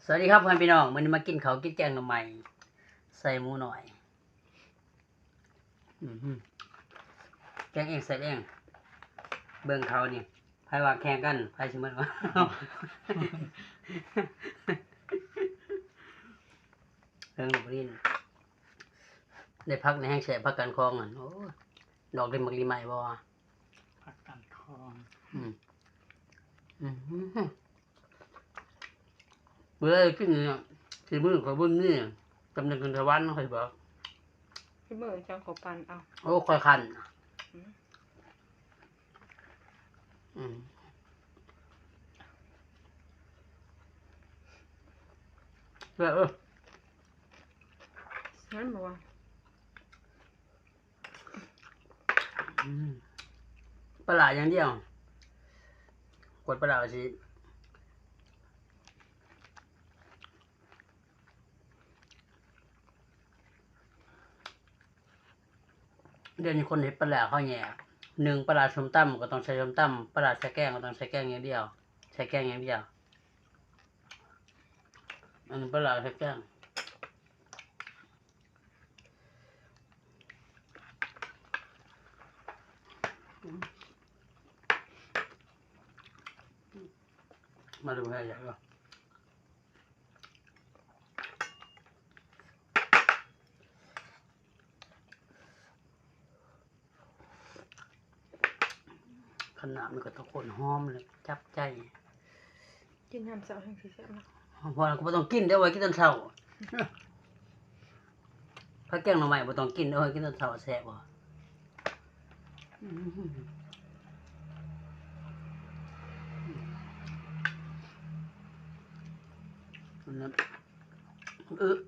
ສະຫວັດດີຄັບ ພໍ່ແມ່ພີ່ນ້ອງ ມື້ນີ້ມາກິນເຂົ້າກິນແກງໜໍ່ໄມ້ ໃສ່ໝູໜ້ອຍ. ອືມ ແກງເອງ ໃສ່ເອງ ເບິ່ງເຂົານີ້ ໃຜວ່າແຂ່ງກັນ ໃຜຊິເໝິດ ເບິ່ງລູກຫຼິ້ນ ໄດ້ຜັກນີ້ແຮງແຊບ ຜັກການຂອງຫັ້ນ ໂອ້ຍ ດອກລິມໝາກລີໄມ້ບໍ່? ຜັກການຂອງ ອືມ ອືມ ເວລາໄດ້ກິນນີ້ ສີມືຂ້ອຍບຸນມີ ຈຳໄດ້ຂຶ້ນສະຫວັນ ຂ້ອຍບອກ ສີມືຈັ່ງຂ້ອຍປັ່ນເອົາ ໂອ້ ຂ້ອຍຄັນ ອືມ ອືມ ແຊບເອີຍ ແມ່ນບໍ່ວະ? ອືມ ປາຫຼ້າຢ່າງດຽວ ກວດປາຫຼ້າຊິ ດຽວນີ້ຄົນເຮັດປາຫຼ້າເຂົາແຍກ ໜຶ່ງ ປາຫຼ້າສົ້ມຕຳກໍຕ້ອງໃສ່ສົ້ມຕຳ ປາຫຼ້າໃສ່ແກງກໍຕ້ອງໃສ່ແກງຢ່າງດຽວ ໃສ່ແກງຢ່າງດຽວ ອັນນີ້ປາຫຼ້າໃສ່ແກງ. ມາດູໃຫ້ໃຫຍ່ເນາະ ຄັນນ້ຳມັນກໍຕ້ອງຂ້ນຫອມແລ້ວຈັບໃຈ ກິນຍາມເຊົ້າແຮ່ງຊິແຊບເນາະ ພໍແລ້ວກໍບໍ່ຕ້ອງກິນເດີ້ ໄວ້ກິນຕອນເຊົ້າ ຜັກແກງໜໍ່ໄມ້ບໍ່ຕ້ອງກິນເດີ້ ໄວ້ກິນຕອນເຊົ້າແຊບບໍ່? ອືມ ອືມ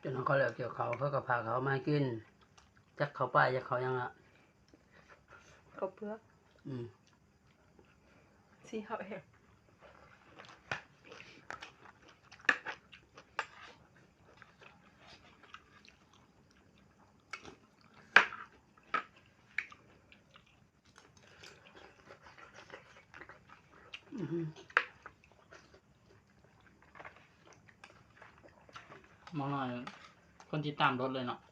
ຈົນເຂົາແລ້ວກ່ຽວເຂົ້າ ເຂົາກໍພາເຂົ້າມາໃຫ້ກິນ ຈັກເຂົ້າປາ ຈັກເຂົ້າຫຍັງລະ ເຂົ້າເປືອກ ອືມ ສີຂາວແຮງ ອືມ ໝໍນ້ອຍ ຄົນຕິດຕາມລົດເລີຍເນາະ.